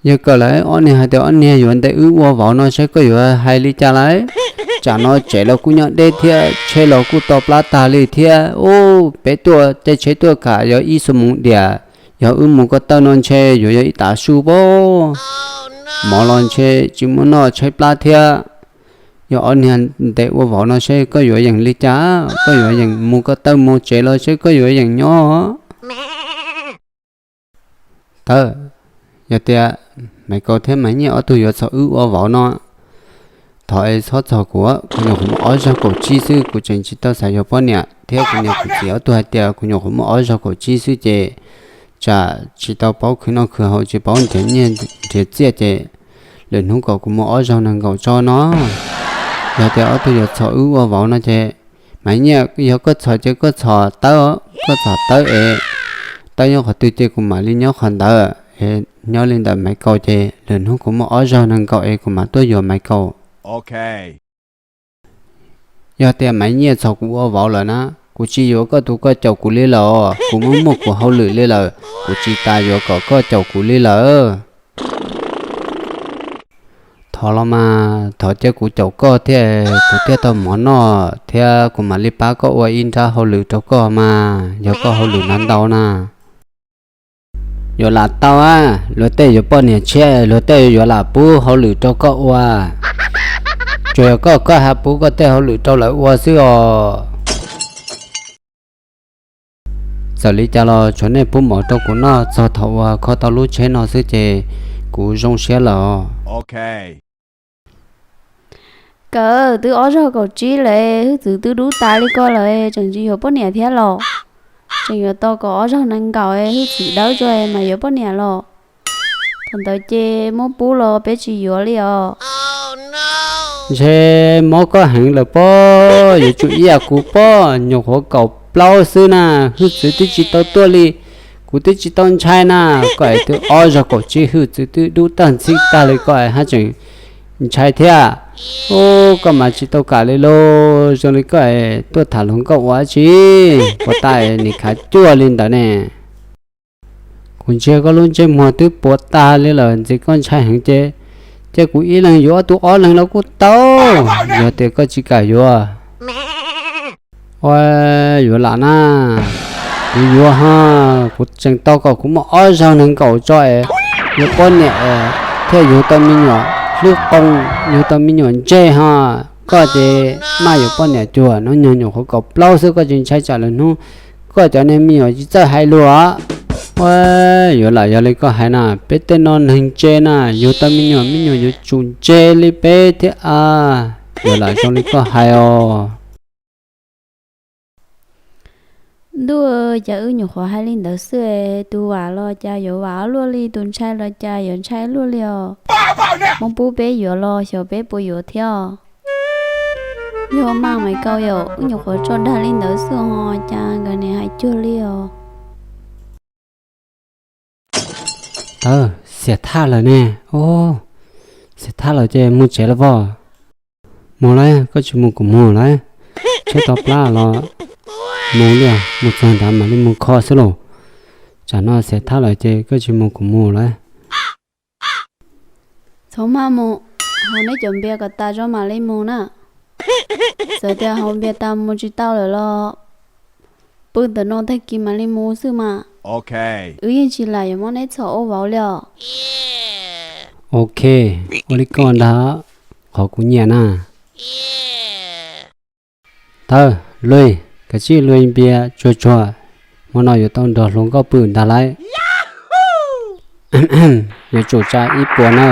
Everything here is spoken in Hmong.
Yog kawm lawm, ob niag hais tias ob niag yuav ntes wb ua vauv no saib koj yuav hais li cas lawm. Tsam no tsev los kuj nyob deb thiab, tsheb los kuj to plab tag li thiab. Ub, peb tuaj caij tsheb tuaj kam yog ib xuab moos diam, yog wb mus ko taw no ntshe yuav yog ib tav su pob. Mov los ntshe tsis muaj noj tshaib plab thiab. Yog ob niag ntes ua vauv no seb koj yuav yeem li cas, koj yuav yeem mus ko taw mus tsev los seb koj yuav yeem nyob. Tawb, yog tias Maiv Kaus thiab Maiv Nyiaj ob tug yuav txog wb ua vauv no, thov es txhob txog kuv, kuv nyuam qhuav muaj ob zaug kaum tsib xwb, kuv tseem tsis tau xav yuav poj niam, thiab kuv niam kuv txiv ob tug hais tias kuv nyuam qhuav muaj ob zaug kaum tsib xwb ces tsam tsis tau paub khwv noj khwv haus, tsis paub nrhiav nyiaj nrhiav txiaj ces lwm hnub kom kuv mus ob zaug nees nkaum tso no. Yog tias ob tug yuav txhom wb ua vauv no ces, Maiv Nyiaj, yog koj txhom ces koj txhom Tawb, koj txhom Tawb es Tawb nyob qhov twg ces kuv mam li nyob qhov ntawd es nyob li ntawd Maiv Kaus ces lwm hnub kuv muaj ob zaug nees nkaum es kuv mam tuaj yuav Maiv Kaus. Yog tias Maiv Nyiaj txhom kuv ua vauv lawm na, kuv tsis yuav koj tus koj caum kuv li lawm, kuv muaj muaj kuv hauj lwm li lawm, kuv tsis tas yuav kom koj caum kuv li lawm. Thov los mas, thov cia kuv caum koj thiab, kuv thiaj tau mov noj thiab kuv mam li pab koj ua ib nrab hauj lwm rau koj mas, yog koj hauj lwm no ntau na. Yuav lam tau a, luag tej yuav poj niam tshiab, luag tej yuav lam pub hauj lwm rau koj ua. Tsuas yog koj, koj ha pub koj tej hauj lwm rau lawv ua xwb os. Txawm li cas los tshuav nej pub mov rau kuv noj txog thaum uas kho tau lub tsheb no xwb ces kuv zoo siab lawm. Kawm, twb ob zaug kaum tsib lawm, hwj txwv twb dub tas li ko lawm, tseem tsis yuav poj niam thiab los? Tseem yuav tau kaum ob zaug nees nkaum, hwj txwv dawb tso mas yuav poj niam los? Thaum ntawd ces mob pub los peb tsis yuav li os. Ntshe mob koj heev lawm pob, yuav tsum ib yam kuv pob, nyuam qhuav kaum plaub xwb na, hwj txwv twb tsis tau tuaj li, kuv twb tsis tau ntshai na, koj es twb ob zaug kaum tsib hwj txwv twb dub tag ntxhib tag li koj es haj tseem ntshai thiab. Ub, koj mas tsis tau kam li lauj, zoo li koj es tuaj tham hluas nkauj ua dab tsi, puas tas es nim khav cuag li ntawd ne. Kuv ntsia koj lub ntsej muag twb puas tag li lawm, ntxim koj ntshai heev ces cia kuv ib leeg yuav ob tug ob leeg los kuj tau, yog tias koj tsis kam yuav. Ua, yuav lam na, kuv yuav ho, kuv tseem tau kom kuv muaj ob zaug nees nkaum tso es yuav poj niam thiaj yug tau me nyuam hlwb qoo, yug tau me nyuam ntseg ho. Koj ces maj yuav poj niam cuag no, nyuag nyuam qhuav kaum plaub xwb koj tsis ntshai tsam lwm hnub koj cov niag me nyuam tsis txawj hais lus. Ua, yuav lam yog li koj hais na, peb tej no neeg ntse na, yug tau me nyuam, me nyuam yuav tsum ntse li peb thiab a. Yuav lam zoo li koj hais os. Ntuj, cas wb nyuam qhuav hais li ntawd xwb, tus vam los cas yuav vam luaj li, tus ntshai los cas yuav ntshai luaj li os. Mob pub peb yuav los xyov peb puas yuav thiab os. Yog maj Maiv Kaus yom, wb nyuam qhuav tso dag li ntawd xwb ho cas nkawd nim hais cuag li os. Tawb, xiam thaj lawm ne. Xiam thaj lawm ces mus tsev los pog. Mus lauj, koj tsis mus kuv mus lauj. Tsheb to plab los mus li, mus txog nrad mam li mus kho xwb lauj. Tsam no xiam thaj lawm ces koj tsis mus kuv mus lauj. Txhob maj mus, haus neb cov npias kom tas tso mam li mus na. Txawm tias haus npias tas mus tsis tau lawm los pw ntawm no tag kis mam li mus xwb mas. Wb yeej tsis lam yuav muab neb txhom ua vauv li os. Ok, ua li koj ntag, qhov kuv nyiam na. Tawb, Luis, kav tsij luis npias tsuag tsuag, hmo no yuav tau nrog hluas nkauj pw ntag lauj. Yuav tsum tsa ib puas na.